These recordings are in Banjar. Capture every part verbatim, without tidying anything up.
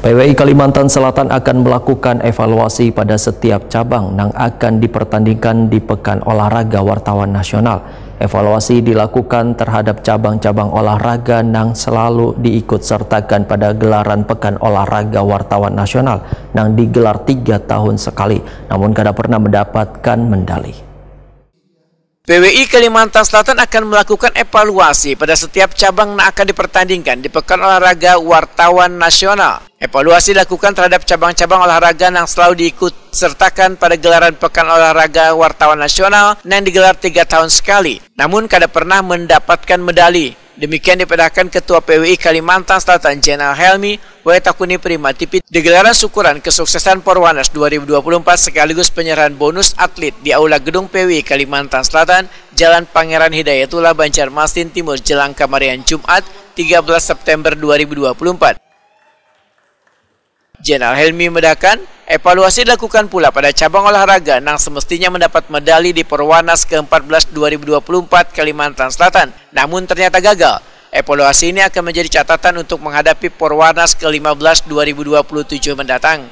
P W I Kalimantan Selatan akan melakukan evaluasi pada setiap cabang nang akan dipertandingkan di Pekan Olahraga Wartawan Nasional. Evaluasi dilakukan terhadap cabang-cabang olahraga nang selalu diikut sertakan pada gelaran Pekan Olahraga Wartawan Nasional nang digelar tiga tahun sekali, namun kada pernah mendapatkan medali. P W I Kalimantan Selatan akan melakukan evaluasi pada setiap cabang yang akan dipertandingkan di Pekan Olahraga Wartawan Nasional. Evaluasi dilakukan terhadap cabang-cabang olahraga yang selalu diikut sertakan pada gelaran Pekan Olahraga Wartawan Nasional yang digelar tiga tahun sekali, namun kada pernah mendapatkan medali. Demikian dipadahkan Ketua P W I Kalimantan Selatan Jenal Helmi, wayah takuni Prima T V di gelaran syukuran kesuksesan Porwanas dua ribu dua puluh empat sekaligus penyerahan bonus atlet di Aula Gedung P W I Kalimantan Selatan, Jalan Pangeran Hidayatullah, Banjarmasin Timur, jelang kamarian Jumat, tiga belas September dua ribu dua puluh empat. Jenal Helmi membedakan, evaluasi dilakukan pula pada cabang olahraga yang semestinya mendapat medali di Porwanas ke empat belas dua ribu dua puluh empat Kalimantan Selatan. Namun ternyata gagal. Evaluasi ini akan menjadi catatan untuk menghadapi Porwanas ke lima belas dua ribu dua puluh tujuh mendatang.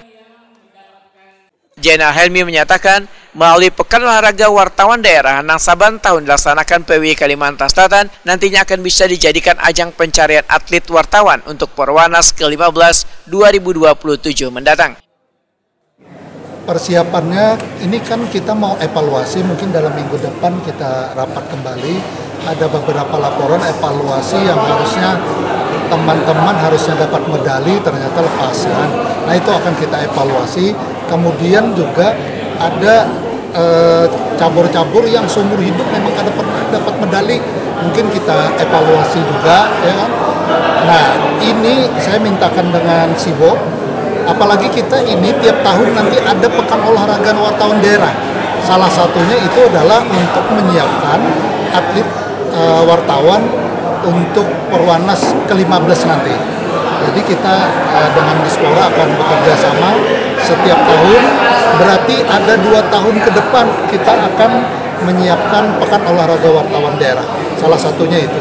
Jenal Helmi menyatakan, melalui Pekan Olahraga Wartawan Daerah yang saban tahun dilaksanakan P W I Kalimantan Selatan, nantinya akan bisa dijadikan ajang pencarian atlet wartawan untuk Porwanas ke lima belas dua ribu dua puluh tujuh mendatang. Persiapannya ini kan kita mau evaluasi, mungkin dalam minggu depan kita rapat kembali. Ada beberapa laporan evaluasi yang harusnya teman-teman harusnya dapat medali, ternyata lepasan. Nah, itu akan kita evaluasi. Kemudian juga ada eh, cabur-cabur yang seumur hidup memang kada pernah dapat medali, mungkin kita evaluasi juga, ya kan. Nah, ini saya mintakan dengan siwo, apalagi kita ini tiap tahun nanti ada Pekan Olahraga Wartawan Daerah. Salah satunya itu adalah untuk menyiapkan atlet eh, wartawan untuk Perwanas ke lima belas nanti. Jadi kita eh, dengan Dispora akan bekerja sama setiap tahun. Berarti ada dua tahun ke depan kita akan menyiapkan Pekan Olahraga Wartawan Daerah. Salah satunya itu.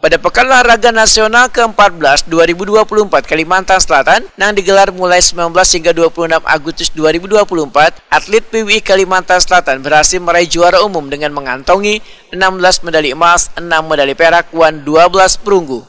Pada Pekan Olahraga Nasional ke-empat belas dua ribu dua puluh empat Kalimantan Selatan nang digelar mulai sembilan belas hingga dua puluh enam Agustus dua ribu dua puluh empat, atlet P W I Kalimantan Selatan berhasil meraih juara umum dengan mengantongi enam belas medali emas, enam medali perak, wan dua belas perunggu.